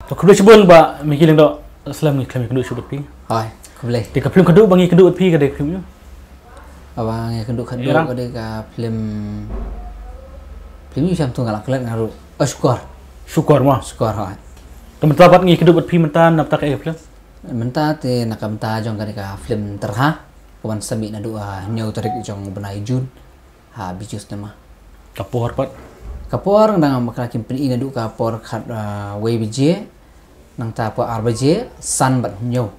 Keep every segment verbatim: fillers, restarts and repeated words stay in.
To khublei shibun Bah Micky Lyngdoh, sngewbha ngi khlem ïakynduh shuh bad phi. Hooid, khublei. Te ka film khadduh ba ngi kynduh bad phi ka dei ka film ïa? Kaba ngi kynduh khadduh ka dei ka film, film ïa sham tu nga la klet nga ruh. Oh, Shukor. Shukor mo. Shukor, hooid. Te mynta pat ngi kynduh bad phi mynta na bynta kaei ka film? Mynta te na ka bynta jong ka dei ka film Tyrha, ka wan sa mih naduh, ah, hynñiew tarik jong u bnai Jun ha Bijou Cinema. Ka por pat? Ka por nga dang bakla kim pyni naduh ka por khat, ah, wei baje, nangta por ar baje, san bad hynñiew.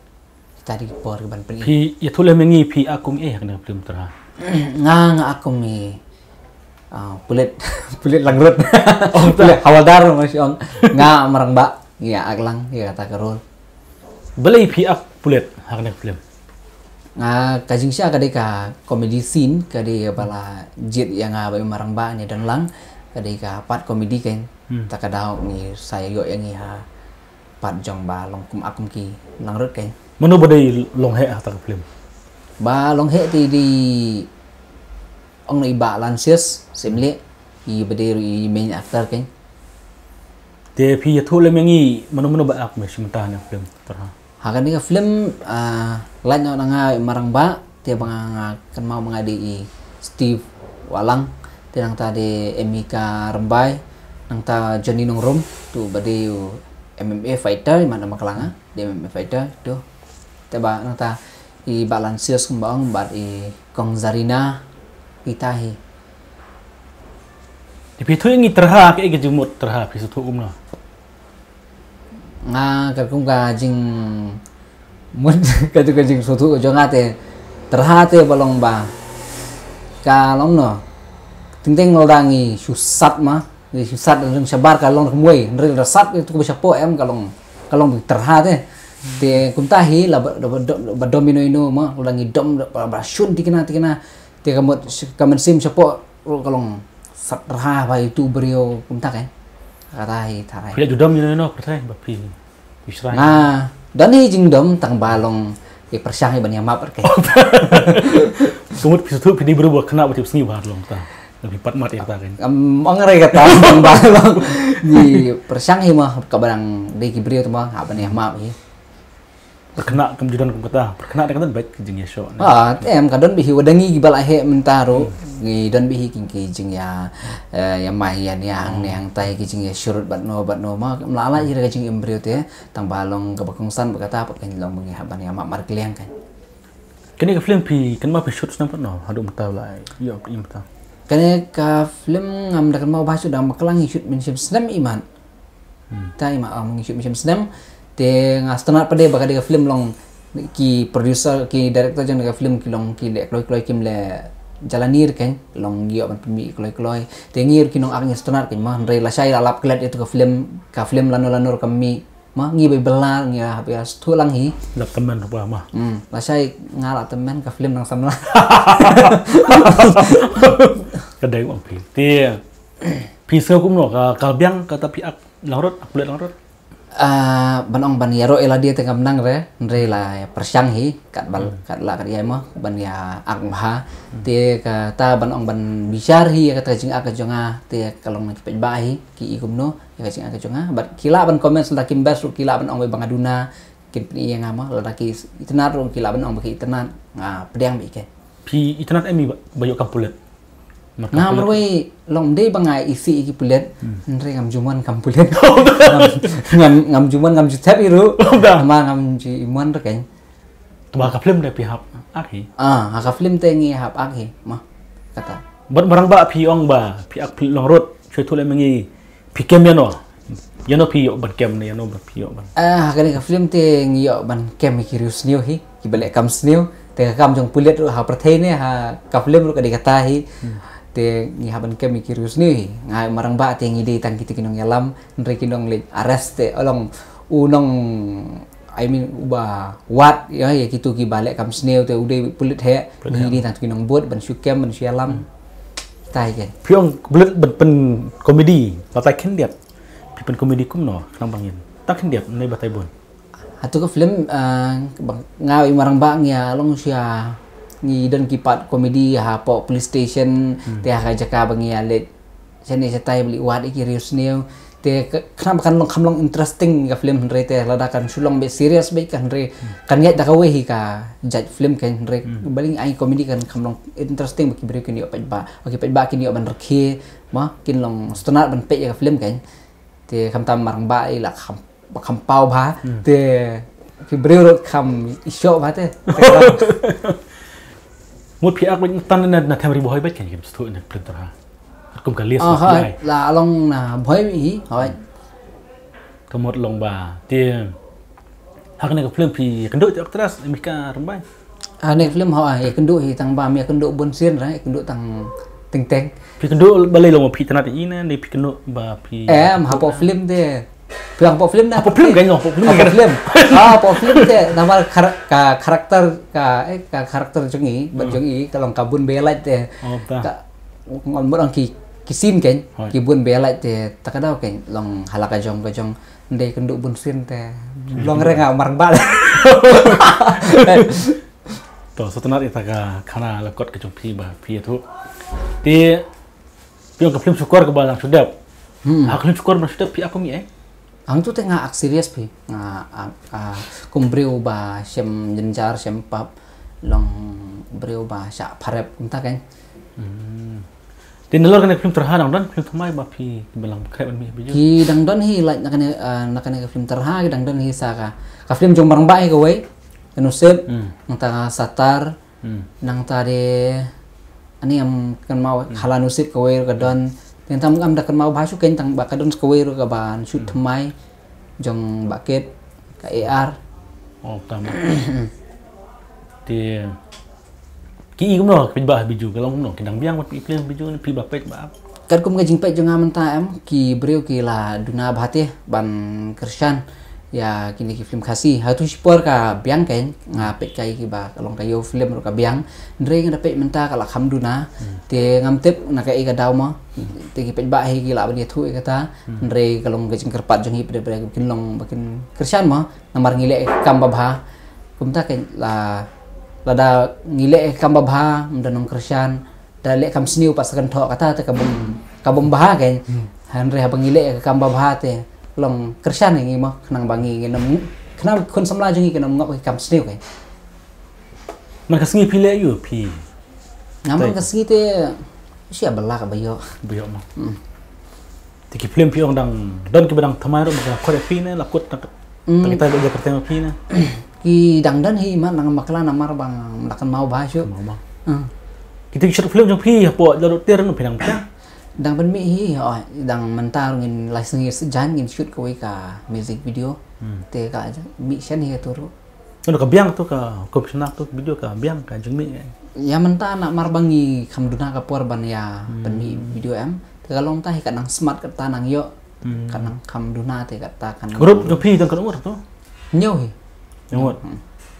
Kita dei ki por ki ban pyni. Phi ïathuh lem ïa ngi phi act kum ei ha kane ka film Tyrha? Nga, nga act kum i, ah, pulit, pulit langrut. Oh, pulit hawaldar ma shu ong. Nga marang ba, nga act lang ïa kata ka role. Balei phi act pulit ha kane ka film? Nga, ka jingshisha ka dei ka comedy scene, ka dei ba la jied ïa nga bad i marang ba ne don lang, ka dei ka part comedy kan. Hmm. Ta ka daw ngi sa ïoh ïa ngi ha part jong ba long kum act kum ki langrut kan. Mano ba dei longheh ha kata ka film? Ba longheh te dei ong na i Bah Lansius Syiemlieh, i ba dei ruh i main actor kan. Te phi ïathuh lem ïa ngi mano mano ba act me shi mynta ha kane ka film Tyrha? Ha kane ka film, ah, lait noh na nga i marang ba, te ba nga, nga kynmaw ba nga dei i Steve Wahlang, te nangta dei Emika Rymbai, nangta Johnny Nongrum, tu ba dei u M M A fighter, i man na Maklang, ah, dei M M A fighter tu. Te ba nangta i Bah Lansius kumba ong bad i Kong Zarina, kita hi. Te phi ïathuh ïa ngi Tyrha kaei ka jingmut Tyrha phi sngewthuh kumno? Nga katkum ka jingmut, katkum ka jingsngewthuh jong nga te Tyrha te ba long ba ka long no. Teng teng lada ngi shu sat ma, ngi shu sat da dang shabar ka long kumwei, hynrei lada sat tu ba shapoh em ka long, ka long Tyrha te. Te kumta hi la ba, ba, ba, ba dom ino ino ma, lada ngi dom ba, ba shun tikna tikna. Te ka mut ka mynsiem shapoh ruh ka long sat Tyrha ba itu briew kumta kan. Kata hi Tyrha. Phi la ju dom ïa no pyrthei ba phi, phi shrai? Nga don hi jingdom tang ba long i pyrshang hi ban ïa map kan. Ka mut phi sngewthuh phi dei briew ba khynnah ba tipsngi ba long ta. Phi pat mat ïa kata kan. Am ong re kata tang ba long i pyrshang hi ma kaba dang dei ki briew tang ba ha ban ïa map hi. Pyrkhat kam ju don kum kata, pyrkhat da ka don bad ki jingïashoh ne. Ah, em ka don bad hi, wat da ngi kiba la heh mynta ruh. Hmm. Ngi don bad hi ki, ki jingïa, eh, ïa mai ïa niang, hmm, niang tai ki jingïasyrut bad no bad no ma, la la ïa ka jingim briew te, tang ba long kaba kongsan bad kata pat kan long ba ngi hap ban ïa map markylliang kan. Kane ka film phi kynmaw phi shoot snem pat no, haduh mynta la ïoh phi mynta? Kane ka film ngam da kynmaw ba shoot da Maklang ngi shoot mynshem snem imat. Hmm. Ta i ma, ah, ngi shoot mynshem snem. Te nga sngewtynnat pat de ba ka dei ka film long ki producer, ki director jong ka film ki long ki leh kloi kloi kim leh jalani re kan, long ïoh ban pynmih kloi kloi. Te ngi ruh ki nongak ngi sngewtynnat kan ma, hynrei lashai la lap klet ïa tu ka film, ka film lano lano ruh kam mih. Ma ngi bai bylla ngi hap ïa sngewthuh lang hi. Lap tymmen ruh ba ma. Hmm, lashai nga lap tymmen ka film nang samla. Ka dei ong phi. Te phi sngew kumno ka, ka biang kata phi ak Langrut, ak pulit Langrut? Ah, ban ong ban ïaroh ïa lade te ngam nang re, hynrei la pyrshang hi, kat bal, hmm, kat la kat ïa mo, ban ïa ak bha. Hmm. Te kata ban ong ban bishar hi ïa kata ka jingak ka jong nga, te ka long na ki paidbah hi, ki i kumno ïa ka jingak ka jong nga. Bad ki lah ban comment lada kim best ruh ki lah ban ong ba nga duna, kin pyni ïa nga mo, lada ki itynnad ruh ki lah ban ong ba ki itynnad, nga pdiang bad i ke. Phi itynnad em i ba, ba ïoh kam pulit? Nga marwei long dei ba nga isih ïa ki pulit, hmm, hynrei ngam ju mon kam pulit. Ngam, ngam, ngam ju mon, ngam ju thep hi ruh. Ma ngam ju i mon ruh kan. Te ba ka film te phi hap ak hi? Ah, ha ka film te ngi hap ak hi ma. Kata. Bad marang ba phi ong ba phi ak pulit Langrut, shu ïathuh lem ïa ngi. Phi kem ïano? Ïano phi ïoh ban kem ne ïano ba phi ïoh ban? Ah, ha kane ka film te ngi ïoh ban kem ïa ki riewsniew hi, kiba leh kam sniew. Te ka kam jong pulit ruh ha pyrthei ne ha ka film ruh ka dei kata hi. Hmm. Te ngi hap ban kem ïa ki riewsniew hi. Nga marang ba te ngi dei tang kita ki nongïalam, hynrei ki nongleit arrest te long u nong I mean, uba wad, ïa, ïa kitu kiba leh kam sniew te u dei pulit heh, pulit heh, ngi dei tang tu ki nongbud, ban shu kem, ban shu ïalam. Hmm. Tai ke. Phi ong pulit ban pyn comedy, batai khyndiat. Phi pyn comedy kumno, khnang ba ngin. Tang khyndiat, ne batai bun. Hatu ka film, eh, bang, nga i marang ba ngi ïa long shu ïa, ngi don ki part comedy, hapoh police station, hmm, te ha ka jaka ba ngi ïa leit. Shane shatai ba leit wad ïa ki riewsniew, Te ka- khnang ba kan long kham long interesting ka film hynrei te lada kan shu long bit serious bit kan hynrei kan ïaid da kawei hi ka jait film kan hynrei ba lei ai comedy kan kham long interesting ba ki briew kin ïoh peit ba ba ki peit ba kin ïoh ban rkhie ma kin long sngewtynnat ban peit ïa ka film kan. Te khamtam mar ba i la kham ba kham paw bha te ki briew ruh kham i shoh bha te. Mut phi ak bad tan na na them ri bohoi bad kan kim stu na printer ha. Kum ka lias Ah, hoi. La along na bohoi hi hoi. Ka mut long ba te hak ne ka film phi kynduh te aktras Mika Rymbai. Ah, ne film hoi ya kynduh hi tang ba mi kynduh bun sien ra kynduh tang ting teng. Phi kynduh ba lei long phi tanat i ne ne phi kynduh ba phi Em hapo film te. Phi hapo film na. Hapo film kan hapo film. Hapo film. Ah, hapo film te nama kar- ka karakter ka eh ka karakter jong i bad jong i ka long ka bun belait te. Oh ta. Ka ngon mut ang ki ki scene kan Hoi. Ki bun belait te ta ka daw kan long hala ka jong ka jong ndei kynduh bun scene te long renga marang ba. To so tanat ita ka khana la kot ka jong phi ba phi tu. Ti phi ong ka film Shukor ka ba lang sudap. Hmm. Ha ka film Shukor ba sudap phi aku mi eh. Ang tu te nga ak serious phi nga ak ah, kum briew ba shem jenjar shem pap long briew ba sha pharep kumta kan. Hmm. Te nalor kane film terha dang don film thamai ba phi balang krep mi biju. Ki dang don hi like na kane ah, na kane ka film terha ki dang don hi sa ka ka film jong marang ba hi ka wei. Ka nusip Hmm. Nang ta satar Hmm. Nang ta de ani am kan mau hala nusip ka wei ka don. Teng tam am da kan mau ba shu ken tang ba ka don ka wei ka ban shoot thamai jong ba ket ka A R. Oh tam. Te ki i kumno phi ba biju ka long kumno ki dang biang wat phi play biju ni phi ba pet ba. Katkum ka jingpeit jong nga mynta em ki briew ki la duna bha te ban kyrshan ïa kine ki film Khasi. Hatu shipor ka biang kein nga peit kai ki ba ka long ka ïew film ruh ka biang. Hynrei nga da peit mynta ka la kham duna. Te ngam tip na ka ei ka daw mo. Te ki peit ba hi ki la ban ïathuh ïa kata. Hynrei ka long ka jingkyrpad jong hi pdep pdep kin long ba kin kyrshan mo. Namar ngi leh ka kam ba bha. Kumta kein la lada ngi leh ka kam ba bha mynta nong kyrshan. Da leh kam sniew pat sa kan thoh kata te ka bym ka bym bha kein. Hynrei haba ngi leh ka kam ba bha te long kyrshan ngi mo khnang ba ngi ngi nam khnang khun samla jong ngi ka nam ngop ka kam sniew kein. Man ka sngi phi leh yu phi. Nga man ka sngi te sia bala ka bayo. Bayo mo. Te ki film phi ong dang don ki ba dang thamai ruh ba ka khot phi ne la kut na. Ta kita ba ja kyrteng phi ne. Ki dang don hi ma nang makla namar bang la kan mau ba shu. Mau ba. Kita ki short film jong phi hapo la ruh ter no phi nang phi. Dang pynmih hi oh dang mynta ruh ngin la sngi sejan ngin shoot kawei ka music video. Te ka mih shen hi tu ruh. Ka biang tu ka commissioner tu video ka biang ka jingmih. Ïa mynta namar ba ngi kham duna ka por ban ïa pynmih video em. Te ka long ta hi ka nang smat ka ta nang ïoh. Ka nang kham duna te ka ta kan. Group jong phi dang ka umur tu. Ñiew hi. Ñiew.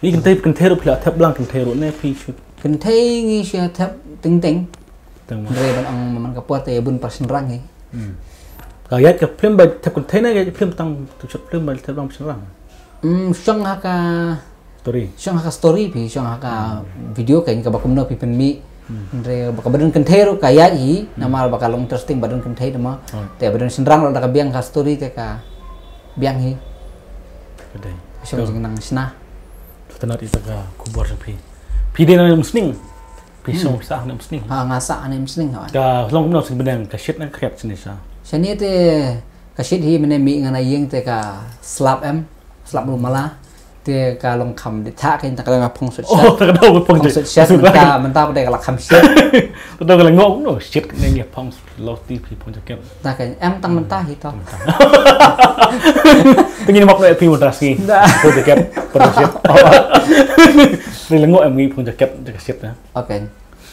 Ni kynthei kynthei ruh phi la thep lang kynthei ruh ne phi shu. Kynthei ngi shu thep teng teng. Teng mo. Hynrei ban ong man ka por te bun par shynrang hi. Ka ïaid ka film ba thep kynthei ne ka film tang tu short film ba thep lang par shynrang. Hmm, shong ha ka Story. Shong ha ka story phi, shong ha ka video kein kaba kumno phi pynmih. Hynrei ba ka ba don kynthei ruh ka ïaid hi, namar ba ka long interesting ba don kynthei namar. Te ba don shynrang ruh da ka biang ka story te ka biang hi. Ka dei. Shong jing nang shna. Tanat ita ka khubor sa phi. Phi dei na Umsning. Phi shong phi sah na Umsning. Ha nga sah na Umsning ha. Ka long kumno sing benang ka shit na ka kriat sini sa. Shani te ka shit hi mene mi ngana ïing te ka slap em. Slap lu mala. Te ka long kham de tha kein ta ka long phong sut shat. Oh, ta ka long phong sut shat. Mynta mynta pa de ka la kham shat. Ta ka long ngok no shit ne ngi phong lo ti phi phong jacket. Ta ka em tang mynta hi to. Tingi mok no phi mynta ski. Phong jacket, phong shat. Ni la ngok em ngi phong jacket, jacket shat na. Okay.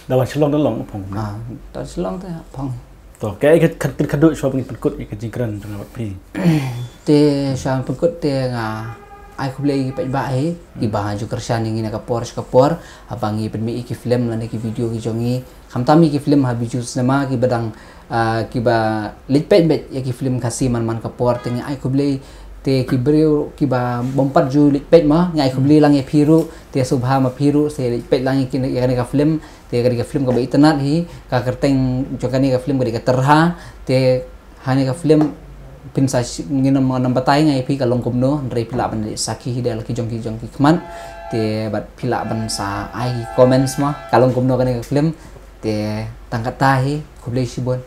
Da wan Shillong da long phong. Ah, da Shillong te phong. To, ka ai ka khat khat khat shuwa ba ngin pynkut ïa ka jingkren jong nga bad phi. Te shuwa pynkut te nga ai khublei ïa ki paidbah hi kiba ju kyrshan ïa ngi na ka por sha ka por haba ngi pynmih ïa ki film lane ki video ki jong ngi. Khamtam ïa ki film ha Bijou Cinema kiba dang ah, kiba leit peit beit ïa ki film Khasi man man ka por te ngi ai khublei te ki briew kiba bym pat ju leit peit ma ngi ai khublei lang ïa phi ruh te sngewbha ma phi ruh sa leit peit lang ïa kane ka film. Te kane ka film kaba itynnad hi ka kyrteng jong kane ka film ka dei ka Tyrha te ha kane ka film Phin sa ngin ym batai nga ïa phi ka long kumno, hynrei phi lah ban sakhi hi da la ki jong ki jong ki khmat. Te bad phi lah ban sa ai comments ma ka long kumno kane ka film. Te tang katta hi, khublei shibun.